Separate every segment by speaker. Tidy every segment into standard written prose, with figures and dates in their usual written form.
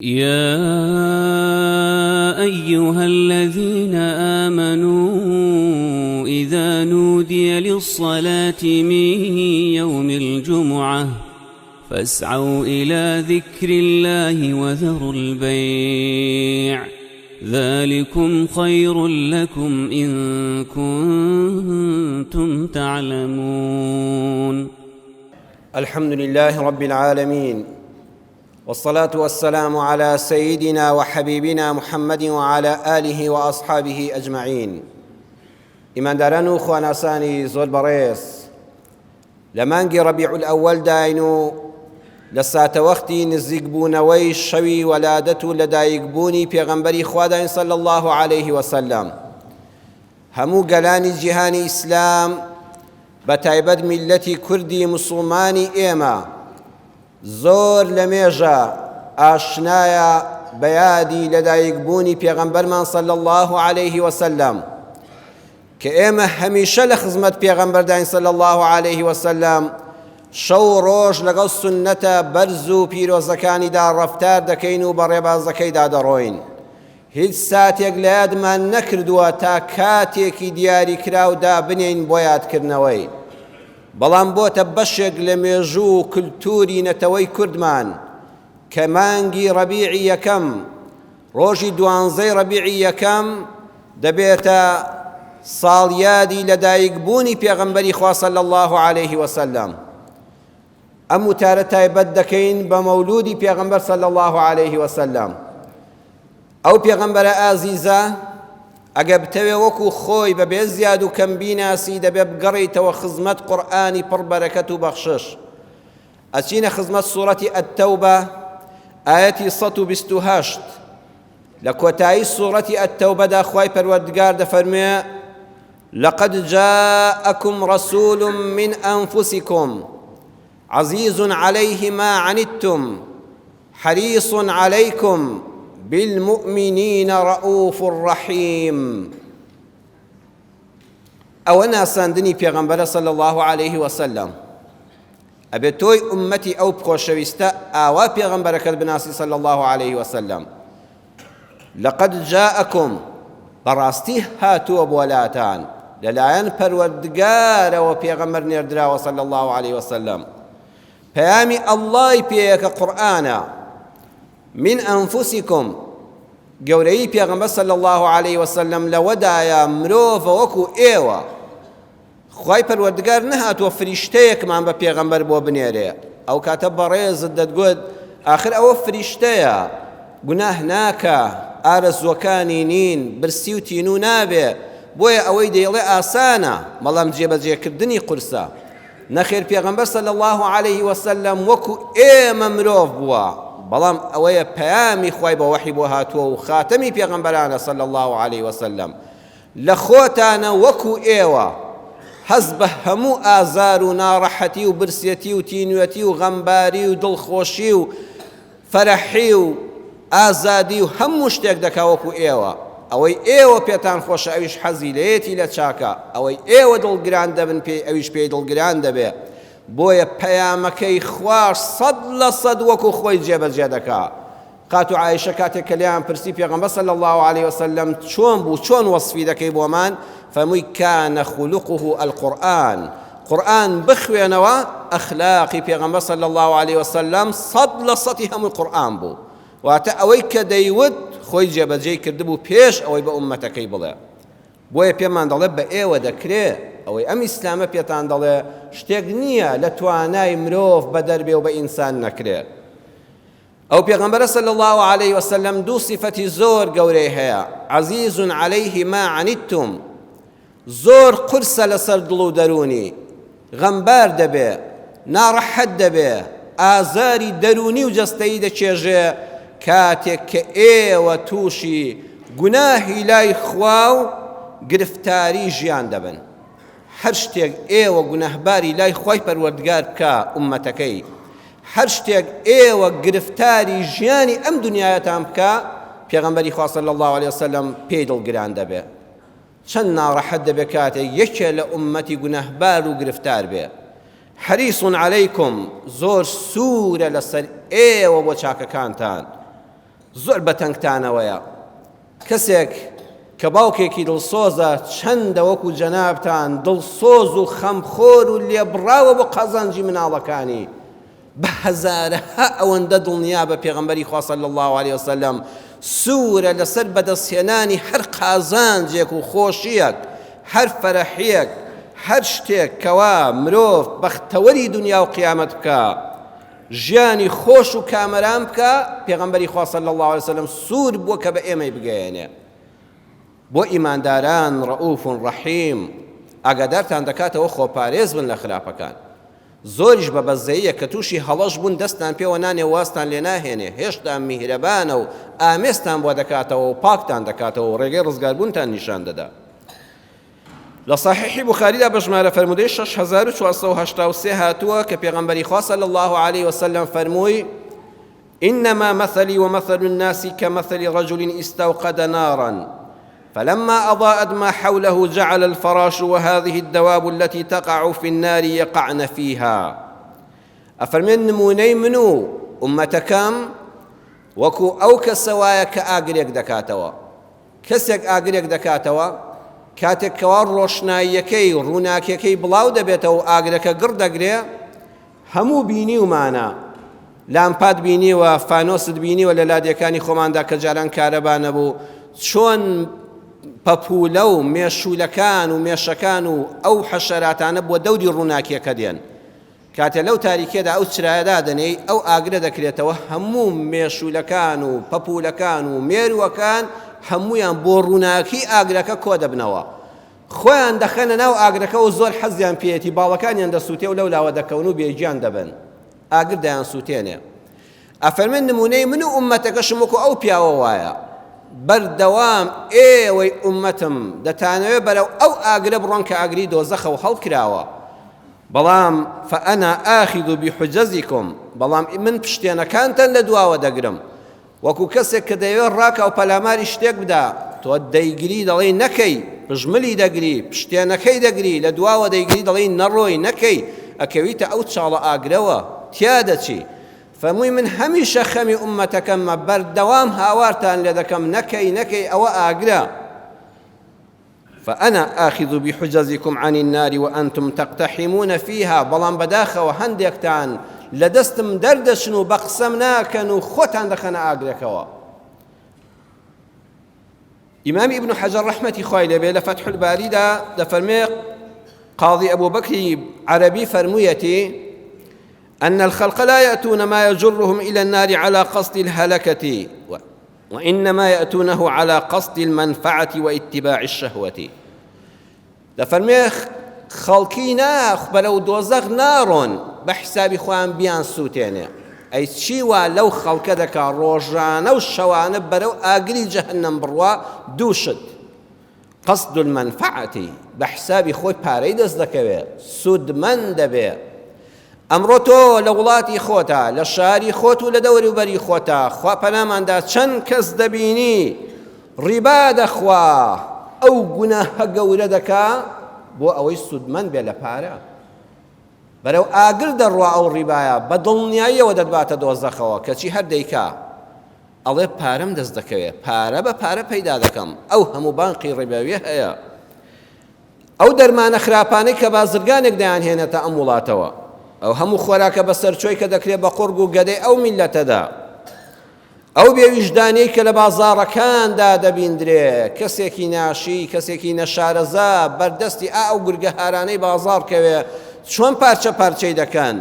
Speaker 1: يا أيها الذين آمنوا إذا نودي للصلاة من يوم الجمعة فاسعوا إلى ذكر الله وذروا البيع ذلكم خير لكم إن كنتم تعلمون.
Speaker 2: الحمد لله رب العالمين والصلاة والسلام على سيدنا وحبيبنا محمد وعلى آله وأصحابه أجمعين. ئیمانداران و خواناسانی زۆر بەڕێز، لە مانگی ڕەبیع الئەوەلداین و لە ساتەوەختی نزیکبوونەوەی شەوی وەلادەت و لەدایکبوونی پێغەمبەری خواداین صلی الله علیه وسلم. هەموو گەلانی جیهانی ئیسلام بە تایبەت میللەتی کوردی موسڵمانی ئێمە زۆر لەمێژە ئاشنایە بە یادی لەدایکبوونی پێغەمبەرمان صلی اللە علیه وسلم کە ئێمە هەمیشە لە خزمەت پێغەمبەرداین صلی اللە علیه وسلم، شەو و ڕۆژ لەگەڵ سوننەتە بەرز و پیرۆزەکانیدا ڕەفتار دەکەین و بە ڕێبازەکەیدا دەڕۆین. هیچ ساتێک لە یادمان نەکردووە تا کاتێکی دیاریکراو دابنێین بۆ یادکردنەوەی، بەڵام بۆتە بەشێک لە مێژوو و کلتوری نەتەوەی کوردمان کە مانگی ڕەبیعی یەکەم، ڕۆژی دوانزەی ڕەبیعی یەکەم دەبێتە ساڵیادی لەدایکبوونی پێغەمبەری خوا صلی اللە علیه وسلم. ئەم وتارە تایبەت دەکەین بە مەولودی پێغەمبەر صلی اللە علیه وسلم. ئەو پێغەمبەرە ئازیزە ئەگە بتەوێ وەکو خۆی بە بێ زیاد و کەم بیناسی دەبێ بگەڕێیتەوە خزمەت قورئانی پڕ بەرەکەت و بەخشش. ئەچینە خزمەت سوڕەتی التوبە ئایەتی 128. لە کۆتایی سوڕەتی التوبەدا خوای پەروەردگار دەفەرموێ لقد جاءكم رسول من أنفسكم عزيز عليه ما عنتم حريص عليكم بالمؤمنين رؤوف رحيم. ئەوە ناساندنی پێغەمبەرە صلی الله علیه وسلم. ئەبێ تۆی ئومەتی ئەو خۆشەویستە ئاوا پێغەمبەرەکەت بناسی صلی الله علیه وسلم. لقد جاءکم، بەڕاستی هاتووە بۆ لاتان لەلایەن پەروەردگارەوە پێغەمبەر نێردراوە صلی اللە علیه وسلم، پەیامی اللەی پێیە کە قورئانە. من انفسکم، گەورەیی پێغەمبەر صلی اللە علیه وسلم لەوەدایە مرۆڤە وەکو ئێوە. خوای پەروەردگار نەهاتووە فریشتەیەکمان بە پێغەمبەر بۆ بنێرێ، ئەو کاتە بەڕێزت دەتگوت ئاخر ئەوە فریشتەیە گوناه ناکا، ئارەزووەکانی نین، برسی و تینوو نابێ، بۆیە ئەوەی دەیڵێ ئاسانە، بەڵام جێبەجێکردنی قورسە. نەخێر پێغەمبەر صلی اللە علیه وسلم وەکو ئێمە مرۆڤ بووە، بەڵام ئەوەیە پەیامی خوای بە وەحی بۆ هاتووە و خاتەمی پێغەمبەرانە صلی اللە علیه وسلم. لە خۆتانە وەکو ئێوە هەست بە هەموو ئازار و ناڕەحەتی و برسێتی و تینوێتی و غەمباری و دڵخۆشی و فەرەحی و ئازادی و هەموو شتێک دەکا وەکو ئێوە، ئەوەی ئێوە پێتان خۆشە ئەویش حەزی لێیەتی لە چاکە، ئەوەی ئێوە دڵگران دەبن پێی ئەویش پێی دڵگران دەبێ، بۆیە پەیامەکەی خواش 100% وەکو خۆی جێبەجێ دەکا. خاتوو عائیشە کاتێک کە لێیان پرسی پێغەمبەر صلی اللە علیه وسلم چۆن بوو چۆن وەسفی دەکەی بۆمان، فەرمووی کان خلقه القرآن، قورئان بخوێنەوە ئەخلاقی پێغەمبەر صلی اللە علیه وسلم 100% هەمووی قورئان بوو، واتە ئەوەی کە دەیوت خۆی جێبەجێی کردبوو پێش ئەوەی بە ئوممەتەکەی بڵێ. بۆیە پێمان دەڵێ بە ئێوە دەکرێ، ئەوەی ئەم ئیسلامە پێتان دەڵێ شتێک نییە لە توانای مرۆڤ بەدەر بێ و بە ئینسان نەکرێ. ئەو پێغەمبەرە صلی اللە علیه وسلم دوو سیفەتی زۆر گەورەی هەیە، عزیز علیه ما عنتم، زۆر قورسە لەسەر دڵ و دەروونی، غەمبار دەبێ، ناڕەحەت دەبێ، ئازاری دەروونی و جەستەیی دەچێژێ کاتێک کە ئێوە تووشی گوناهی لای خوا و گرفتاری ژیان دەبن. هەر شتێک ئێوە گوناهباری لای خوای پەروەردگار بکا ئوممەتەکەی، هەر شتێک ئێوە گرفتاری ژیانی ئەم دنیایەتان بکا پێغەمبەری خوا صلی اللە علیه وسلم پێی دڵگران دەبێ. چەند ناڕەحەت دەبێ کاتێک یەکێ لە ئوممەتی گوناهبار و گرفتار بێ. حریص علیکم، زۆر سوورە لەسەر ئێوە بۆ چاکەکانتان. زۆر بەتەنگتانەوەیە. کەسێک کە باوکێکی دڵسۆزە چەندە وەکو جەنابتان دڵسۆز و خەمخۆر و لێبڕاوە بۆ قازانجی مناڵەکانی، بە هەزارەها ئەوەندە دڵنیا بە پێغەمبەری خوا صلی اللە علیە وسلم سوورە لەسەر بەدەستهێنانی هەر قازانجێک و خۆشییەک، هەر فەرەحییەک، هەر شتێک کەوا مرۆڤ بەختەوەری دونیا و قیامەت بکا، ژیانی خۆش و کامەران بکا، پێغەمبەری خوا صلی اللە علیە وسلم سوور بووە کە بە ئێمەی بگەیەنێ. بۆ ئیمانداران ڕەئوف ڕەحیم، ئاگادارتان دەکاتەوە خۆپارێز بن لە خراپەکان. زۆریش بە بەزەییە کە تووشی هەڵەش بوون دەستتان پێوە نانێ و وازتان لێ ناهێنێ، هێشتا میهرەبانە و ئامێزتان بۆ دەکاتەوە و پاکتان دەکاتەوە و ڕێگەی ڕزگاربوونتان نیشان دەدا. لە صحیحی بوخاریدا بە ژمارە فەرموودەی 6483 هاتووە کە پێغەمبەری خوا صلی الله علیه وسلم فەرمووی إنما مثلي ومثل الناس كمثل رجل استوقد نارا فلما أضاءت ما حوله جعل الفراش وهذه الدواب التي تقع في النار يقعن فيها ئەفەرمێن نمونەی من و ئومەتەکەم وەکو ئەو کەسە وایە کە ئاگرێک دەکاتەوە کەسێک ئاگرێک دەکاتەوە کاتێک کەوا ڕۆشناییەکەی ڕووناکیەکەی بڵاو دەبێتەوە و ئاگرەکە گڕ دەگرێ هەموو بینیومانە لامپات بینیوە فانۆست بینیوە لە لادێکانی خۆماندا کە جاران کارەبا نەبوو چۆن پەپولە و مێشولەکان و مێشەکان و ئەو حەشەراتانە بۆ دەوری ڕووناکیەکە دێن کاتێ لەو تاریکیەدا ئەو چرایە دادەنێی ئەو ئاگرە دەکرێتەوە هەموو مێشولەکان و پەپولەکان و مێرووەکان هەموویان بۆ ڕووناکی ئاگرەکە کۆدەبنەوە خۆیان دەخەنە ناو ئاگرەکەوە زۆر حەزیان پێیەتی باڵەکانیان دەسووتێ و لەو لاوە دەکەون و بێگیان دەبن ئاگر دەیان سووتێنێ ئەفەرمێن نمونەی من و ئومەتەکەشم وەکو ئەو پیاوە وایە بەردەوام ئێوەی ئومەتم دەتانەوێ بەرەو ئەو ئاگرە بڕۆن کە ئاگری دۆزەخە و هەڵکراوە بەڵام فأنا آخذ بحجزکم بەڵام من پشتێنەکانتان لە دواوە دەگرم وەکو کەسێک کە دەیەوێت ڕاکا و پەلاماری شتێک بدا تۆ دەیگری دەڵێی نەکەی پژملی دەگری پشتێنەکەی دەگری لە دواوە دەیگری دەڵێی نەڕۆی نەکەی ئەکەویتە ئەو چاڵە ئاگرەوە تیا دەچی فەرمووی من هەمیشە خەمی ئوممەتەکەممە بەردەوام هاوارتان لێ دەکەم نەکەی نەکەی ئەوە ئاگرە فأنا آخذ بحجزكم عن النار وأنتم تقتحمون فيها بەڵام بەداخەوە هەندێکتان لە دەستم دەردەچن و بە قسەم ناکەن و خۆتان دەخەنە ئاگرەکەوە ئیمام ابن حەجەر ڕەحمەتی خوای لێبێ لە فەتح الباریدا دەفەرمێ قاضی ئەبو بەکری عەرەبی فەرموویەتی أن الخلق لا يأتون ما يجرهم إلى النار على قصد الهلكة وإنما يأتونه على قصد المنفعة واتباع الشهوة دەفەرمێ خەڵکی ناخ بەرەو دۆزەخ ناڕۆن بە حیسابی خۆیان بیان سووتێنێ ئەی چی وا لەو خەڵکە دەکا ڕۆژانە و شەوانە بەرەو ئاگری جەهەنەم بڕوا دوو شت قصد المنفعة بە حسابی خۆی پارەی دەست دەکەوێ سوودمەند دەبێ ئەمڕۆ تۆ لە وڵاتی خۆتا لە شاری خۆت و لە دەوروبەری خۆتا خوا پەناماندا چەند کەس دەبینی ڕیبا دەخوا ئەو گوناهە گەورە دەکا بۆ ئەوەی سوودمەند بێ لە پارە بەرەو ئاگر دەڕوا ئەو ڕیبایە بە دڵنیاییەوە دەتباتە دۆزەخەوە کەچی هەر دەیکا ئەڵێ پارەم دەست دەکەوێ پارە بە پارە پەیدا دەکەم ئەو هەموو بانقی ڕیباویە هەیە ئەو دەرمانە خراپانەی کە بازرگانێک دەیانهێنێتە ئەم وڵاتەوە، ئەو هەموو خۆراکە بەسەرچۆی کە دەکرێت بە قوڕگ و گەدەی ئەو میللەتەدا، ئەو بێویژدانیەی کە لە بازاڕەکاندا دەبیندرێ، کەسێکی ناشی، کەسێکی نەشارەزا بەردەستی ئا ئەو گورگە هارانەی بازاڕ کەوێ، چۆن پارچە پارچەی دەکەن،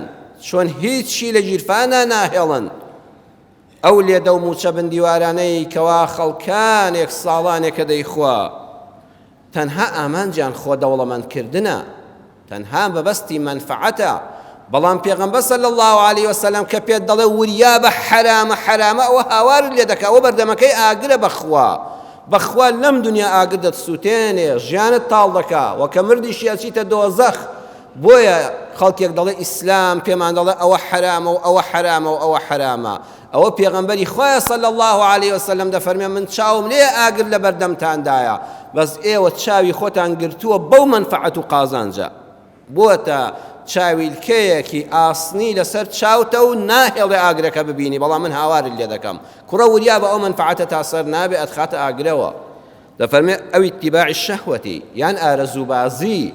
Speaker 2: چۆن هیچی لە گیرفانا ناهێڵن. ئەو لێدە و موچە بندیوارانەی کەوا خەڵکانێک ساڵانێکە دەیخوا، تەنها ئامانجیان خۆ دەوڵەمەند کردنە تەنها مەبەستی مەنفەعەتە بەڵام پێغەمبەر صلی الله علیه وسلم کە پێت دەڵێ وریا بە حەرامە حەرامە ئەوە هاوارت لێ دەکا ئەوە بەردەمەکەی ئاگرە بەخوا بەخوا لەم دنیا ئاگر دەتسووتێنێ ژیانت تاڵ دەکا وە کە مردیشی ئەچیتە دۆزەخ بۆیە خەڵکێک دەڵێ ئیسلام پێمان دەڵێ ئەوە حەرامە و ئەوە حەرامە و ئەوە حەرامە ئەوە پێغەمبەری خوایە صلی اللە علیە وسلم دەفەرمێ من چاوم لێ ئاگر لە بەردەمتاندایە بەس ئێوە چاوی خۆتان گرتووە بەو مەنفەعەت و قازانجە بۆتە چاویلکەیەکی ئاسنی لەسەر چاوتە و ناهێڵێ ئاگرەکە ببینی، بەڵام من هاوارت لێ دەکەم. کوڕە وریا بە ئەو مەنفەعەتە تا سەر نابێ ئەتخاتە ئاگرەوە. دەفەرمێ ئەو اتباع الشهوەتی یان ئارەزووبازی.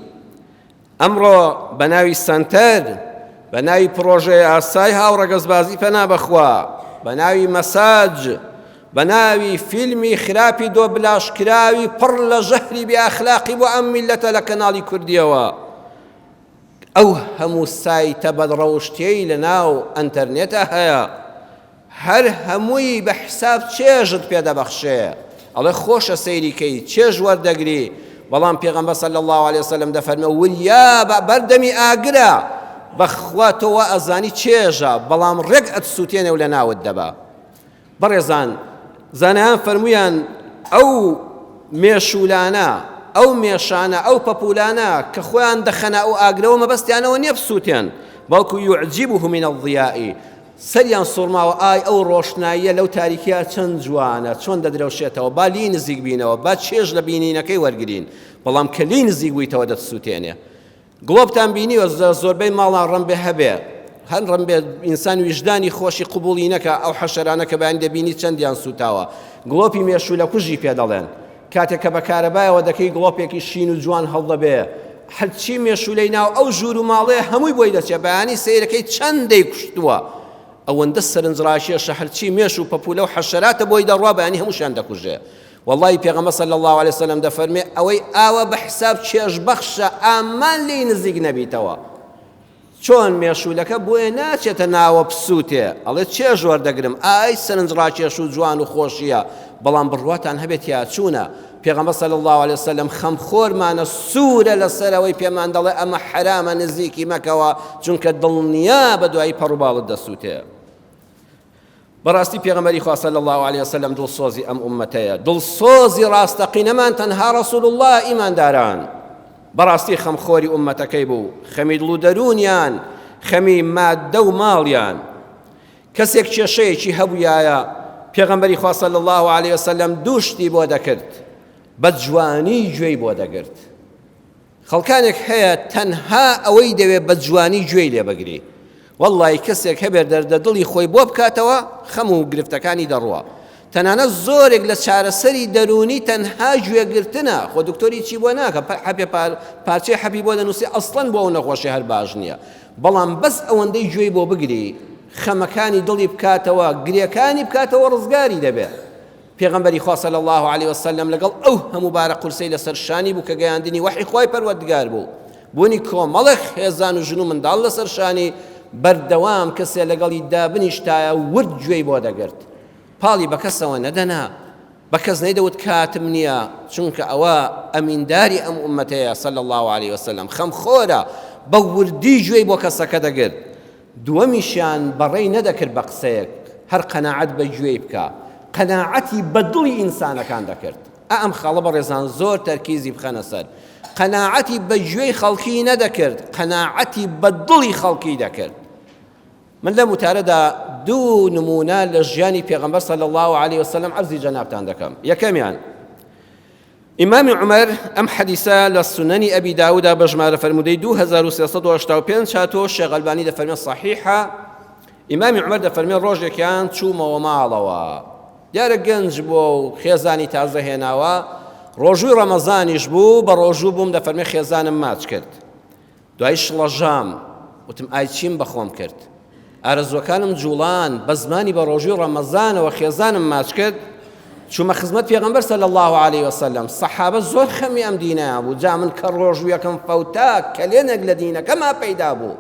Speaker 2: ئەمڕۆ بە ناوی سەنتەر، بە ناوی پڕۆژە یاسای هاوڕەگەزبازی پەنا بەخوا، بە ناوی مەساج، بە ناوی فیلمی خراپی دۆبلاژکراوی پڕ لە ژەهری بێ ئەخلاقی بۆ ئەم میللەتە لە کەناڵی کوردیەوە، ئەو هەموو سایتە بەدڕەوشتیەی لە ناو ئەنتەرنێتا هەیە، هەر هەمووی بە حساب چێژت پێ دەبەخشێ ئەڵێ خۆشە سەیری کەی چێژ وەردەگری بەڵام پێغەمبەر صلی الله علیه وسلم دەفەرمێ وریا بە بەردەمی ئاگرە بەخوا تۆ وا ئەزانی چێژە بەڵام ڕێک ئەتسووتێنێ و لە ناوت دەبا بەڕێزان زانایان فەرموویان ئەو مێشولانە ئەو مێشانە ئەو پەپولانە کە خۆیان دەخەنە ئەو ئاگرەوە مەبەستیانەوە نییە بسووتێن بەڵکو یعجبه من الضیاء سەریان سوڕماوە ئای ئەو ڕۆشناییە لەو تاریکیە چەند جوانە چۆن دەدرەوشێتەوە با لێی نزیک بینەوە با چێژ لە بینینەکەی وەرگرین بەڵام کە لێی نزیک بوویتەوە دەتسووتێنێ گڵۆپتان بینیوە زۆربەی ماڵان ڕەنبێ هەبێ هەن ڕەنبێ ئینسان ویژدانی خۆشی قوبوڵی نەکا ئەو حەشەرانە کە بەیانی دەبینی چەندیان سووتاوە گڵۆپی مێشوولە کوژی پێ دەڵێن کاتێک کە بە کارەبایەوە دەکەی گڵۆپێکی شین و جوان هەڵدەبێ هەرچی مێشولەی ناو ئەو ژوور و ماڵەیە هەمووی بۆی دەچێ بەیانی سەیرەکەی چەندەی کوشتووە ئەوەندە سەرنجڕاکێشە هەرچی مێش و پەپولە و حەشەراتە بۆی دەڕوا بەیانی هەمووشیان دەکوژێ واللهی پێغەمبەر صلی الله علیه وسلم دەفەرمێ ئەوەی ئاوە بە حساب چێژ بەخشە ئامان لێی نزیک نەبیتەوە چۆن مێشوولەکە بۆیە ناچێتە ناوە بسووتێ ئەڵێ چێژ وەردەگرم ئای سەرنجڕاکێش و جوان و خۆشییە بەڵام بڕواتان هەبێت تیاچوونە پێغەمبەر صلی الله علیه وسلم خەمخۆرمانە سوورە لەسەر ئەوەی پێمان دەڵێ ئەمە حەرامە نزیکی مەکەوە چونکە دڵنیا بە دوایی پەڕوباڵت دەسووتێ. بەڕاستی پێغەمبەری خوا صلی اللە علیە وسلم دڵسۆزی ئەم ئوممەتەیە دڵسۆزی ڕاستەقینەمان تەنها ڕسول اللە ئیمانداران بەڕاستی خەمخۆری ئوممەتەکەی بوو خەمی دڵ و دەروونیان خەمی ماددە و ماڵیان کەسێک کێشەیەکی هەبوویایە پێغەمبەری خوا صلی الله علیه وسلم دوو شتی بۆ دەکرد بە جوانی گوێی بۆ دەگرت خەڵکانێک هەیە تەنها ئەوەی دەوێت بە جوانی گوێی لێ بگری وەڵڵی کەسێک هەبێت دەردە دڵی خۆی بۆ بکاتەوە خەم و گرفتەکانی دەڕوا تەنانەت زۆرێک لە چارەسەری دەروونی تەنها گوێگرتنە خۆ دکتۆری چی بۆ ناکە حەپێ پارچەی حەپی بۆ دەنووسی ئەسڵەن بۆ ئەو نەخۆشی هەر باش نییە بەڵام بەس ئەوەندەی گوێی بۆ بگری خەمەکانی دڵی بکاتەوە گرێکانی بکاتەوە ڕزگاری دەبێت پێغەمبەری خوا صلی اللە علیە وسلم لەگەڵ ئەو هەموو بارە قورسەی لەسەر شانی بوو کە گەیاندنی وەحی خوای پەروەردگار بوو بوونی کۆمەڵێک خێزان و ژن و منداڵ لەسەر شانی بەردەوام کەسێ لەگەڵی دابنیشتایە ورد گوێی بۆ دەگرت پاڵی بە کەسەوە نەدەنا بە کەس نەیدەوت کاتم نییە چونکە ئەوە ئەمینداری ئەم ئومەتەیە صلی الله علیه وسلم خەمخۆرە بە وردی گوێی بۆ کەسەکە دەگرت دووەمیشیان بەڕێی نەدەکرد بە قسەیەک هەر قەناعەت بە گوێی بکا قەناعەتی بە دڵی ئینسانەکان دەکرد ئا ئەم خاڵە بەڕێزان زۆر تەرکیزی بخەنە سەر قەناعەتی بە گوێی خەڵکی نەدەکرد قەناعەتی بە دڵی خەڵکی دەکرد من لەم وتارەدا دوو نمونە لە ژیانی پێغەمبەر صلی الله علیه وسلم عەرزی جەنابتان دەکەم یەکەمیان ئیمامی عومەر ئەم حەدیسە لە سونەنی ئەبی داودا بە ژمارە فەرموودەی 2385 هاتووە شێخ ئەلبانی دەفەرمێ صحیحە ئیمامی عومەر دەفەرمێ ڕۆژێکیان چوومەوە ماڵەوە دیارە گەنج بووە و خێزانی تازە هێناوە ڕۆژووی ڕەمەزانیش بوو بە ڕۆژوو بووم دەفەرمێ خێزانم ماچ کرد دوای شڵەژام، وتم ئای چیم بە خۆم کرد؟ ئارەزووەکانم جوڵان، بە زمانی بە ڕۆژووی ڕەمەزانەوە خێزانم ماچ کرد، چوومە خزمەت پێغەمبەر صلی اللە علیه وسلم، سەحابە زۆر خەمی ئەم دینەیان بوو، جا من کە ڕۆژوویەکەم فەوتا کەلێنێک لە دینەکەما پەیدا بوو.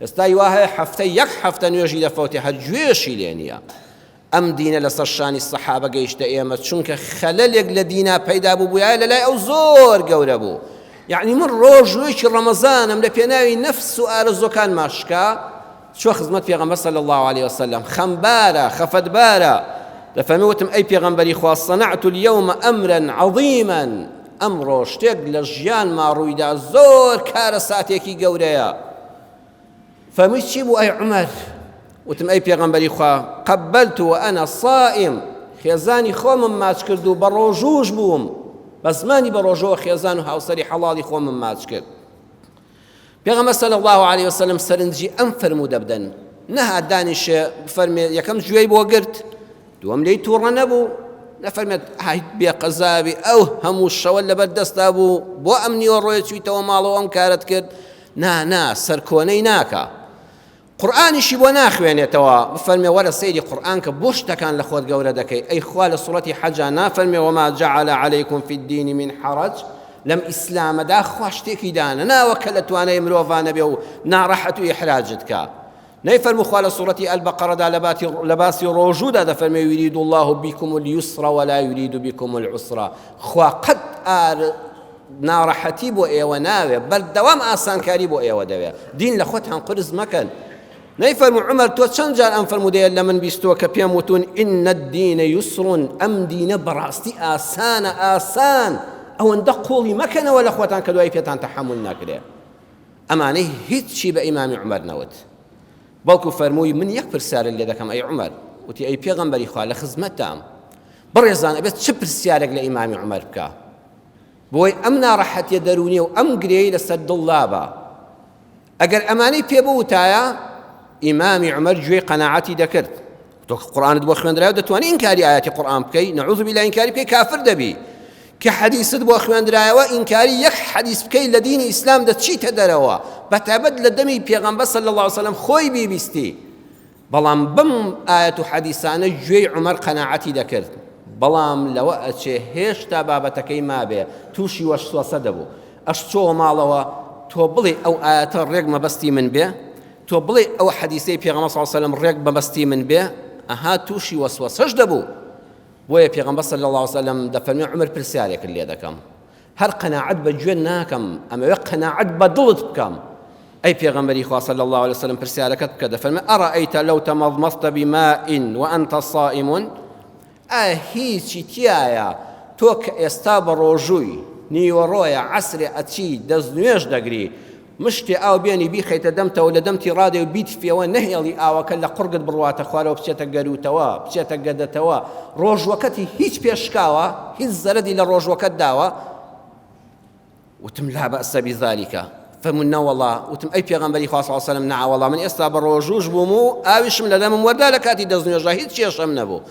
Speaker 2: ئێستا وا هەیە هەفتە یەک هەفتە نوێژی دەفەوتێ هەر گوێشی لێ نییە. ئەم دینە لەسەر شانی سەحابە گەیشتە ئێمە چونکە خەلەلێک لە دینا پەیدا بوو بووایە لەلای ئەو زۆر گەورە بوو یعنی من ڕۆژوویەکی ڕەمەزانم لە پێناوی نەفس و ئارەزوەکان ماشکا چوە خزمەت پێغەمبەر صلی الله علیه وسلم خەمبارە خەفەتبارە دەفەرمی وتم ئەی پێغەمبەری خوا صنعت اليوم امرا عظیما ئەمڕۆ شتێک لە ژیانما ڕوویدا زۆر کارەساتێکی گەورەیە فەرمووی چی بوو ئەی عومەر؟ وتم ئەی پێغەمبەری خوا قبلت وأنا صائم خێزانی خۆمم ماچ کرد و بە ڕۆژووش بووم بە زمانی بە ڕۆژەوە خێزان و هاوسەری حەڵاڵی خۆمم ماچ کرد. پێغەمبەر صلی الله علیه وسلم سەرنجی ئەم فەرموودە بدەن نەهات دانیشێ بفەرمێ یەکەم گوێی بۆ گرت دووەم لێی تووڕە نەبوو نەفەرمێت ئای بێ قەزاوی ئەو هەموو شەوە لەبەر دەستا بوو بۆ ئەم نیوەڕۆیە چوویتەوە ماڵەوە ئەم کارت کرد نا نا سەرکۆنەی ناکا قورئانیشی بۆ ناخوێنێتەوە بفەرمێ وەرە سەیری قورئان کە بۆ شتەکان لە خۆت گەورە دەکەی ئەی خوا لە سوڕەتی حەجا نافەرمێ وما جعل علیکم فی الدین من حرج لەم ئیسلامەدا خوا شتێکی دانەناوە کە لە توانای مرۆڤا نەبێ و ناڕەحەت و ئیحراجت کا نەیفەرموو خوا لە سوڕەتی البقرەدا لە باسی ڕۆژوودا دەفەرمێ یرید الله بكم اليسر ولا يريد بكم العسر خوا قەت ئار ناڕەحەتی بۆ ئێوە ناوێ بەردەوام ئاسانکاری بۆ ئێوە دەوێ دین لە خۆتان قورس مەکەن نەیفەرموو عومەر تۆ چەند جار ئەم فەرموودەیە لە من بیستووە کە پێم وتون إن الدین یسر ئەم دینە بەڕاستی ئاسانە ئاسان ئەوەندە قوڵی مەکەنەوە لە خۆتان کە دوای پێتان تەحەمول ناکرێ ئەمانەی هیچی بە ئیمامی عومەر نەوت بەڵکو فەرمووی من یەک پرسیارت لێ دەکەم ئەی عومەر وتی ئەی پێغەمبەری خوا لە خزمەتتام بەڕێزان ئەبێت چ پرسیارێک لە ئیمامی عومەر بکە بۆی ئەم ناڕەحەتیە دەروونیە و ئەم گرێی لەسەر دڵ لابا ئەگەر ئەمانەی پێ بوتایە ئیمامی عومەر گوێی قەناعەتی دەکرد تۆ قورآنت بۆ خوێندرایەوە دەتوانی ئینکاری ئاەتی قورآن بکەی نعوذ بالله ئینکاری بکەی کافر دەبی کە حەدیست بۆ خوێندرایەوە ئینکاری یەک حەدیث بکەی لە دینی ئیسلام دەچیتە دەرەوە بەتایبەت لە دەمی پێغەمبەر صلی الله علیه وسلم خۆی بیبیستی بەڵام بەم ئایەت و حەدیسانە گوێی عومەر قەناعەتی دەکرد، بەڵام لەوە ئەچێ هێشتا بابەتەکەی مابێ، تووشی وەسوەسە دەبوو. ئەشچۆوە ماڵەوە، تۆ بڵێی ئەو ئایەتە ڕێک مەبەستی من بێ؟ تۆ بڵێی ئەو حەدیسەی پێغەمبەر صلی اللە علیە وسلم ڕێک مەبەستی من بێ؟ ئەها تووشی وەسوەسەش دەبوو. بۆیە پێغەمبەر صلی اللە علیە وسلم دەفەرمێ عومەر پرسیارێکت لێ دەکەم. هەر قەناعەت بە گوێت ناکەم ئەمەوێ قەناعەت بە دڵت بکەم ئەی پێغەمبەری خوا صلی الله علیه وسلم پرسیارەکەت بکە دەفەرمێ ئەرأیت لو تمضمضت بماء وأنت صائم ئایا هیچی تیایە تۆ کە ئێستا بە ڕۆژووی نیوەڕۆیە عەسرێ ئەچی دەست نوێژ دەگری مشتێ ئاو بێنی بیخەیتە دەمتەوە لە دەمتی ڕادێ و بیتفیەوە نەهێڵی ئاوەکە لە قوڕگت بڕواتە خوارەوە بچێتە گەرووتەوە بچێتە گەدەتەوە ڕۆژوەکەتی هیچ پێ شکاوە هیچ زەرەدی لە ڕۆژوەکەت داوە وتم لا بەئس بذلك فەرموو نەوەڵا وتم ئەی پێغەمبەری خوا صلی الله علیه و سلم نەعەوەڵا من ئێستا بە ڕۆژووش بووم و ئاویشم لە دەمم وەردا لە کاتی دەستنوێژا هیچ کێشەم نەبوو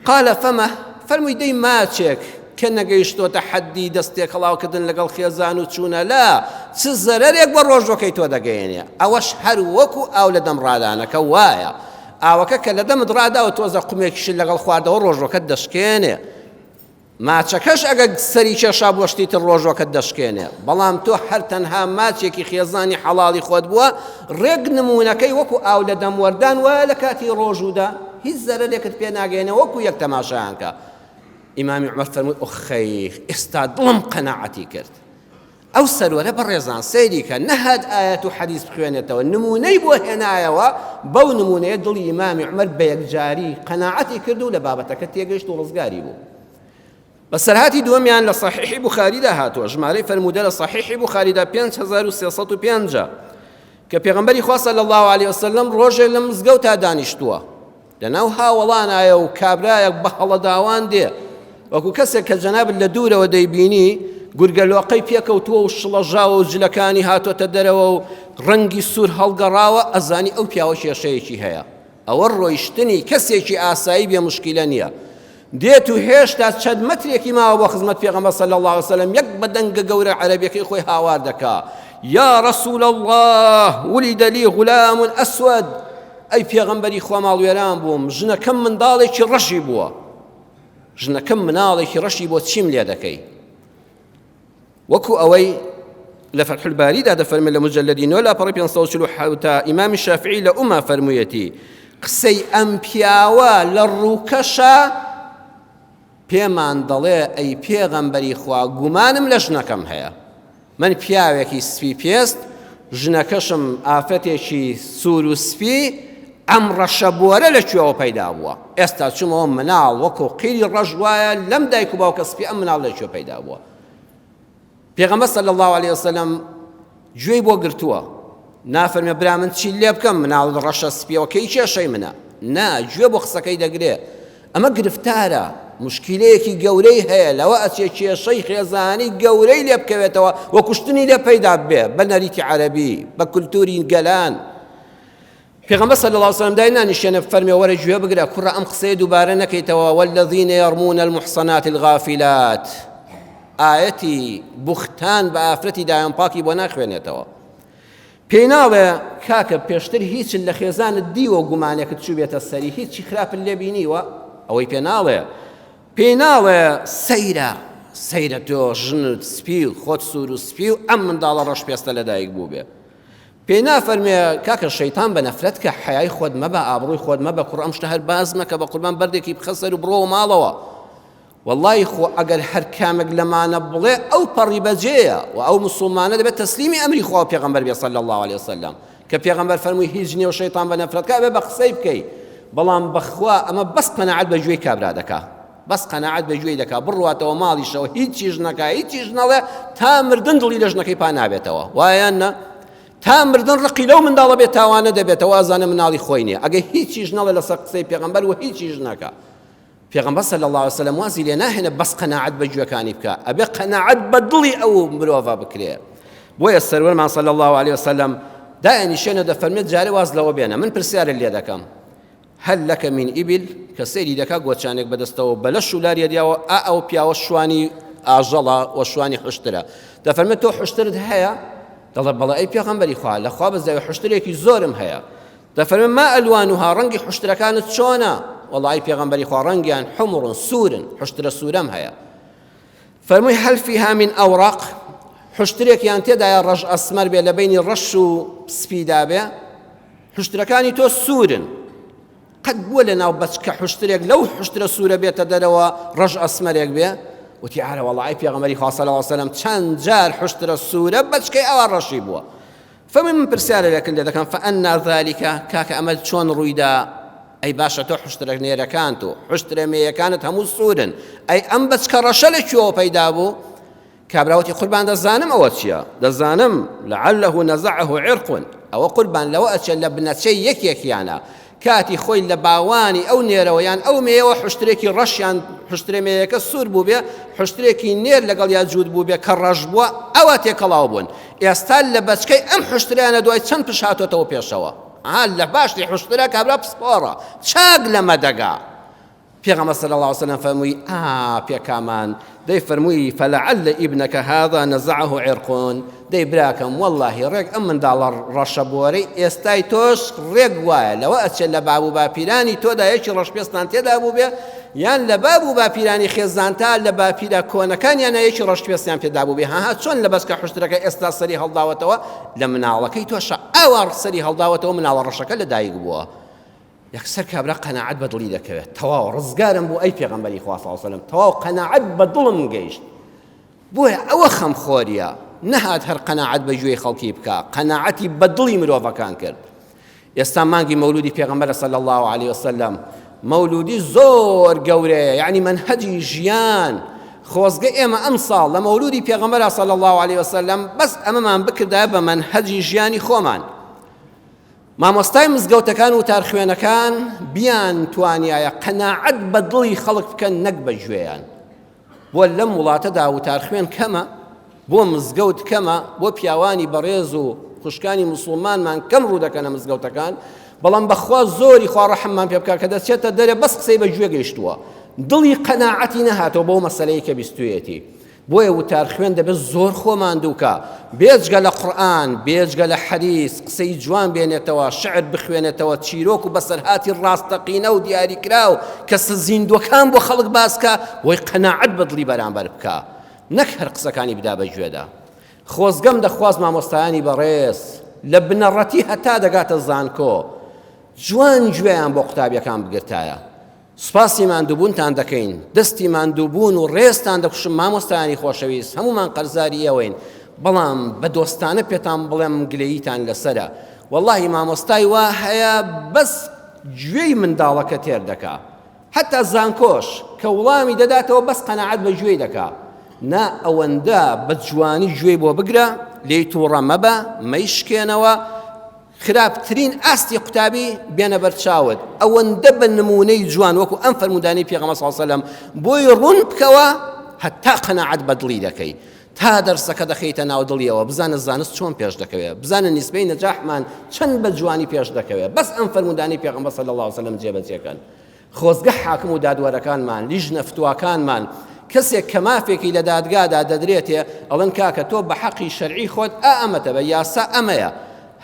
Speaker 2: قال فمە، فەرمووی دەی ماچێک کە نەگەیشتۆتە حەدی دەست تێکەڵاوکردن لەگەڵ خێزان و چوونە لا، چ زەرەرێک بە ڕۆژوەکەی تۆ دەگەیەنێ؟ ئەوەش هەر وەکو ئاو لە دەم ڕادانەکە وایە، ئاوەکە کە لە دەمت ڕاداوە تۆزە قومێکیشت لەگەڵ خواردەوە ڕۆژوەکەت دەشکێنێ. ماچەکەش ئەگەر سەری کێشا بۆ شتی تر ڕۆژوەکەت دەشکێنێ، بەڵام تۆ هەر تەنها ماچێکی خێزانی حەڵاڵی خۆت بووە، ڕێک نموونەکەی وەکو ئاو لە دەم وەردان وایە لە کاتی ڕۆژوودا، هیچ زەرەرێکت پێ ناگەیەنێ وەکو یەک تەماشایان کە. ئیمامی عومەر فەرمووی ئۆخەی ئێستا دڵم قەناعەتی کرد. ئەو سەروەرە بەڕێزان سەیری کە نەهات ئایەت و حەدیث بخوێنێتەوە نموونەی بۆ هێنایەوە بەو نموونەیە دڵی ئیمامی عومەر بە یەکجاری قەناعەتی کرد و لە بابەتەکە تێگەیشت و ڕزگاری بوو. بەسەرهاتی دووەمیان لە صحیحی بوخاریدا هاتووە ژمارەی فەرموودە لە صحیحی بوخاریدا 5305 کە پێغەمبەری خوا صلی الله علیه وسلم ڕۆژێک لە مزگەوتا دانیشتووە لەناو هاوەڵانایە و کابرایەک بە هەڵەداوان دێ وەکو کەسێک کە جەنابت لە دوورەوە دەیبینی گورگە لۆقەی پێکەوتووە و شڵەژاوە و جلەکانی هاتۆتە دەرەوە و ڕەنگی سوور هەڵگەڕاوە ئەزانی ئەو پیاوە کێشەیەکی هەیە ئەوە ڕۆیشتنی کەسێکی ئاسایی بێ مشکیلە نییە دێت و هێشتا چەند مەترێکی ماوە بۆ خزمەت پێغەمبەر صلی الله علیه وسلم یەک بە دەنگە گەورە عەرەبیەکەی خۆی هاوار دەکا یا رسول الله ولد لي غلام اسود ئەی پێغەمبەری خوا ماڵوێران بووم ژنەکەم منداڵێکی ڕەشی بووە ژنەکەم مناڵێکی ڕەشی بۆ چیم لێ دەکەی وەکو ئەوەی لە فەتح الباریدا دەفەرمێ لە مجلدی نۆ لاپەڕی 547 ئیمامی شافعی لە ئوما فەرموویەتی قسەی ئەم پیاوە لە ڕووکەشە پێمان دەڵێ ئەی پێغەمبەری خوا گومانم لە ژنەکەم هەیە من پیاوێکی سپی پێست ژنەکەشم ئافرەتێکی سوور و سپی ئەم ڕەشە بۆرە لە کوێوە پەیدا بووە ئێستا چوومەوە مناڵ وەکو قیری ڕەش وایە لەم دایک و باوکە سپی ئەم مناڵ لە کوێ پەیدا بووە پێغەمبەر صلی الله علیه وسلم گوێی بۆ گرتووە نافەرمێ برا من چی لێ بکەم مناڵ ڕەشە سپیەوە کەی کێشەی منە نا گوێ بۆ قسەکەی دەگرێ ئەمە گرفتارە. مشکیلەیەکی گەورەی هەیە، لەوە ئەچێ کێشەی خێزانی گەورەی لێ بکەوێتەوە و کوشتنی لێ پەیدا ببێ بە نەریتی عەرەبی، بە کولتوری گەلان. پێغەمبەر صلی اللە علیه وسلم دای نانیشێنە بفەرمێ وەرە گوێ بگرە کوڕە ئەم قسەیە دووبارە نەکەیتەوە والذین یرمون المحصنات الغافلات ئایەتی بوختان بە ئافرەتی دایان پاکی بۆ ناخوێنێتەوە پێی ناڵێ کاکە پێشتر هیچت لە خێزانت دیوە گومانێکت چووبێتە سەری هیچی خراپت لێ بینیوە ئەوەی پێ ناڵێ پێی ناڵێ سەیرە سەیرە تۆ ژنت سپی و خۆت سوور و سپی و ئەم منداڵە ڕەش پێستە لەدایک بوو بێ پێی نافەرمێ کاکە شەیتان بە نەفرەت کە حەیای خۆت مەبە ئابڕووی خۆت مەبە کوڕ ئەم شتە هەر باز مەکە بە قوربان بەردێکی بخە سەر و بڕۆوە ماڵەوە وەڵڵاهی خۆ ئەگەر هەر کامێک لەمانە بڵێ ئەو پەڕی بەجێیە و ئەو مسوڵمانە دەبێت تەسلیمی ئەمری خوا و پێغەمبەر بێ صلی الله علیه وسلم کە پێغەمبەر فەرمووی هیچ نییە و شەیتان بە نەفرەت کە ئەبێ بە قسەی بکەی بەڵام بەخوا ئەمە بەس قەناعەت بە گوێی کابرا دەکا بەس قەناعەت بە گوێی دەکا بڕواتەوە ماڵیشەوە هیچیش نەکا هیچیش نەڵێ تا مردن دڵی لە ژنەکەی پا نابێتەوە وایان نا تا مردن ڕقی لەو منداڵە بێ تاوانە دەبێتەوە ئازانە مناڵی خۆی نییە ئەگە هیچیش نەڵێ لەسەر قسەی پێغەمبەر و هیچیش نەکا پێغەمبەر صلی اللە علیە وسلم وازی لێ ناهێنێ بەس قەناعەت بە گوێکانی بکا ئەبێ قەناعەت بە دڵی ئەو مرۆڤە بکرێ بۆیە سەروەرمان صلی اللە علیه وسلم دایانیشێنە دەفەرمێت جارێ واز لەوە بێنە من پرسیارت لێ دەکەم هل لك من إبل کە سەیری دەکا گۆچانێک بەدەستەوە بە لەش و لاریە دیاوە ئا ئەو پیاوە شوانی ئاژەڵە و شوانی حشترە دەفەرمێت تۆ حشترت هەیە دەڵێ بەڵێ ئەی پێغەمبەری خوا لە خوا بەزاوی حشترێکی زۆرم هەیە دەفەرمێ ما الوانها ڕەنگی حوشترەکانت چۆنە؟ وەڵا ئەی پێغەمبەری خوا ڕەنگیان حمر سوورن حوشترە سوورەم هەیە فەرمووی هل فيها من أورق حوشترێکیان تێدایە ڕەش ئەسمەر بێ لە بینی ڕەش و سپیدا بێ حوشترەکانی تۆ سوورن قەت بووە لە ناو بەچکە حوشترێک لەو حوشترە سوورە بێتە دەرەوە ڕەش ئەسمەرێک بێ وتی ئارە وەڵا ئەی پێغەمبەری خوا صلی الله علیه وسلم چەند جار حوشترە سوورە بەچکەی ئەوا ڕەشی بووە فەرمووی من پرسیارێکت لێ دەکەم فأنى ذلك کاکە ئەمە چۆن ڕوویدا ئەی باشە تۆ حشترە نێرەکانت و حشترە مێیەکانت هەموو سوورن ئەی ئەم بەچکە ڕەشە لە کوێوە پەیدا بوو کابراوتی قوربان دەزانم ئەوە چییە دەزانم لعله نزعه عرق ئەوە قوربان لەوە ئەچێت لە بنەچەی یەکێکیانە کاتی خۆی لە باوانی ئەو نێرەوە یان ئەو مێیەوە حوشترێکی ڕەش یان حوشترە مێیەکە سوور بووبێ، حوشترێکی نێر لەگەڵیا جووت بووبێ کە ڕەش بووە، ئەوا تێکەڵاو بوون. ئێستا لە بەچکەی ئەم حوشترەیانە دوای چەند پش هاتۆتەوە پێشەوە. ئەها لە باشی حوشترە کابرا پسپۆڕە، چاک لەمە دەگا. پێغەمبەر صلی اللە علیه وسلم فەرمووی ئا پێکامان دەی فەرمووی فلعل ابنک هذا نزعه عرق دەی براکەم وەڵاهی ڕێک ئەم منداڵە ڕەشە بۆرەی ئێستای تۆش ڕێک وایە لەوە ئەچێت لە باب و باپیرانی تۆدا یەکی ڕەشپێستان تێدا بووبێ یان لە باب و باپیرانی خێزانتا لە باپیرە کۆنەکانیانە یەکی ڕەشپێستیان پێدا بووبێ هەها چۆن لە بەچکە حشترەکە ئێستا سەری هەڵداوەتەوە لە مناڵەکەی تۆشە ئاوا سەری هەڵداوەتەوە مناڵە ڕەشەکە لە دایک بووە یەکسەر کابرا قەناعەت بە دڵی دەکەوێت تەواو ڕزگارم بوو ئەی پێغەمبەری خوا صلی الله علیه و سلم تەواو قەناعەت بە دڵم گەیشت بۆیە ئەوە خەمخۆریە نەهات هەر قەناعەت بە گوێی خەڵکی بکا قەناعەتی بە دڵی مرۆڤەکان کرد ئێستا مانگی مەولودی پێغەمبەر صلی الله علیه وسلم مەولودی زۆر گەورەیە یعنی منهجی ژیان خۆزگە ئێمە ئەمساڵ لە مەولودی پێغەمبەر صلی الله علیه وسلم بەس ئەمەمان بکردایە بە منهجی ژیانی خۆمان مامۆستای مزگەوتەکان وتارخوێنەکان بیان توانیایە قەناعەت بە دڵی خەڵک بکەن نەک بە گوێیان بۆ لەم وڵاتەدا وتارخوێن کەمە بۆ مزگەوت کەمە بۆ پیاوانی بەڕێز و خوشکانی مسلمانمان کەم ڕوو دەکەنە مزگەوتەکان بەڵام بەخوا زۆری خوا ڕەحممان پێ بکە کە دەچێتە دەرێ بەس قسەی بە گوێ گەیشتووە دڵی قەناعەتی نەهاتەوە بەو مەسەلەی کە بیستویەتی بۆیە وتارخوێن دەبێت زۆر خۆ ماندووکا، بێجگە لە قورئان، بێجگە لە حەدیس، قسەی جوان بێنێتەوە، شعر بخوێنێتەوە، چیرۆک و بەسەرهاتی ڕاستەقینە و دیاریکراو، کەسە زیندووەکان بۆ خەڵک باس کا، بۆی قەناعەت بە دڵی بەرامبەر بکا، نەک هەر قسەکانی بدا بە گوێدا. خۆزگەم دەخواست مامۆستایانی بەڕێز، لە بنەڕەتی هەتا دەگاتە زانکۆ، جوان گوێیان بۆ قوتابیەکان بگرتایە. سوپاسی ماندووبوونتان دەکەین، دەستی ماندووبوون و ڕێزتان دەکوشم مامۆستایانی خۆشەویست، هەموومان قەرزاری ئێوەین، بەڵام بە دۆستانە پێتان بڵێم گلەییتان لەسەرە، وەڵاهی مامۆستای وا هەیە بەس گوێی منداڵەکە تێر دەکا، حەتا زانکۆش کە وڵامی دەداتەوە بەس قەناعەت بە گوێی دەکا، نا ئەوەندە بە جوانی گوێی بۆ بگرە، لێی تووڕە مەبە، مەیشکێنەوە. خراپترین ئاستی قوتابی بێنە بەرچاوت ئەوەندە بە نمونەی جوان وەکو ئەم فەرمودانەی پێغەمبەر صلی الله علیه و سلم بۆی ڕوون بکەوە هەتا قەناعەت بە دڵی دەکەی تا دەرسەکە دەخەیتە ناو دڵیەوە بزانە زانست چۆن پێش دەکەوێت بزانە نیسبەی نەجاحمان چەند بە جوانی پێش دەکەوێت بەس ئەم فەرمودانەی پێغەمبەر صلی الله علیه و سلم جێبەجێکەن خۆزگە حاکم و دادوەرەکانمان، لیژنە فتواکانمان، کەسێک کە مافێکی لە دادگادا دەدرێتێ، ئەڵێن کاکە تۆ بە حەقی شەرعی خۆت ئا ئەمەتە بە یاسا ئەمەیە،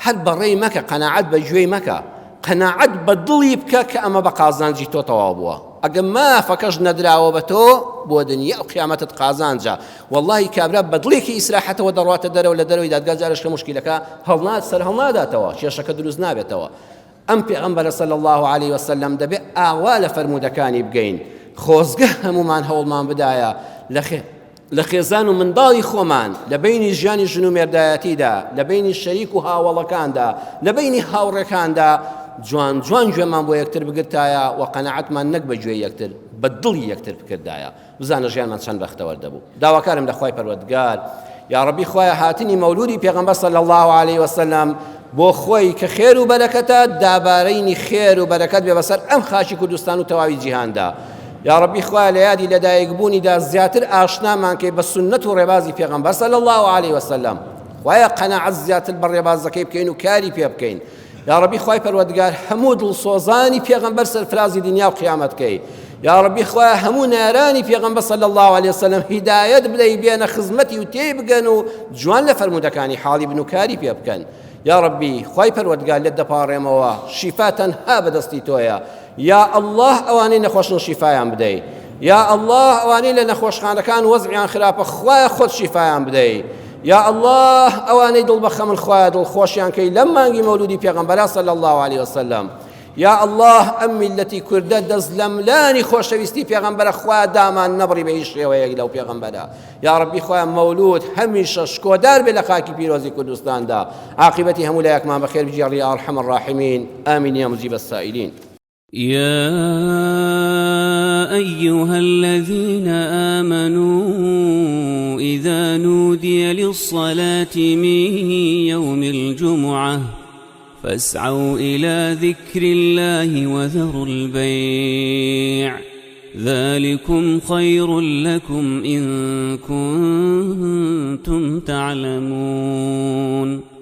Speaker 2: هەر بەڕێی مەکە، قەناعەت بە گوێی مەکە، قەناعەت بە دڵی بکە کە ئەمە بە قازانجی تۆ تەواو بووە. ئەگەر مافەکەش نەدراوە بە تۆ، بۆ دنیا و قیامەتت قازانجە. وەڵاهی کابرا بە دڵێکی ئیسراحەتەوە دەڕواتە دەرەوە، لە دەرەوەی دادگا جارێش کە موشکیلەکە هەڵنا سەرهەڵناداتەوە، کێشەکە دروست نابێتەوە. ئەم پێغەمبەرە صلی اللە علیە وسلم دەبێ ئاوا لە فەرموودەکانی بگەین خۆزگە هەموومان هەوڵمان بدایە لە خێزان و منداڵی خۆمان لە بینی ژیانی ژن و مێردایەتیدا لە بینی شەریک و هاوەڵەکاندا لە بینی هاوڕێکاندا جوان جوان گوێمان بۆ یەکتر بگرتایە و قەناعەتمان نەک بە گوێی یەکتر بە دڵی یەکتر بکردایە بزانە ژیانمان چەند بەختەوەر دەبوو داواکارم لە خوای پەروەردگار یا ڕەبی خوایە هاتنی مەولودی پێغەمبەر صلی الله علیه وسلم بۆ خۆی کە خێر و بەرەکەتە دابارەینی خێر و بەرەکەت بێ بەسەر ئەم خاکی کوردستان و تەواوی جیهاندا یا ڕەبی خوایە لە یادی لەدایکبوونیدا زیاتر ئاشنامان کەی بە سوننەت و ڕێبازی پێغەمبەر صلی الله علیه وسلم خوایە قەناعەت زیاتر بە ڕێبازەکەی بکەین و کاری پێ بکەین یاڕەبی خوای پەروەردگار هەموو دڵسۆزانی پێغەمبەر سەرفرازی دنیا و قیامەت کەی یاڕەبی خوایە هەموو نارانی پێغەمبەر صلی الله علیه وسلم هیدایەت بدەی بێنە خزمەتی و تێی بگەن و جوان لە فەرموودەکانی حاڵی بن و کاری پێ بکەن یا ڕەبی خوای پەروەردگار لێت دەپاڕێمەوە شیفا تەنها بەدەستی تۆیە یا اللە ئەوانەی نەخۆشن شیفایان بدەی یا اللە ئەوانەی لە نەخۆشخانەکان وەزعیان خراپە خوایە خۆت شیفایان بدەی یا اللە ئەوانەی دڵ بەخەمن خوایە دڵخۆشیان کەی لەم مانگی مەولودی پێغەمبەرا صلی الله علیه وسلم یا اللە ئەم میلەتی کوردە دەست لەملانی خۆشەویستی پێغەمبەرە خوایە دامان نەبڕی بە هیچ شێوەیەک لەو پێغەمبەرە یا ڕەبی خوایە مەولود هەمیشە شکۆدار بێ لە خاکی پیرۆزی کوردستاندا عاقبەتی هەموو لایەکمان بەخێر بگێڕی یا ارحم الراحمین آمین یا مجیب السائلین.
Speaker 1: يا أيها الذين آمنوا إذا نودي للصلاة من يوم الجمعة فاسعوا إلى ذكر الله وذروا البيع ذلكم خير لكم إن كنتم تعلمون.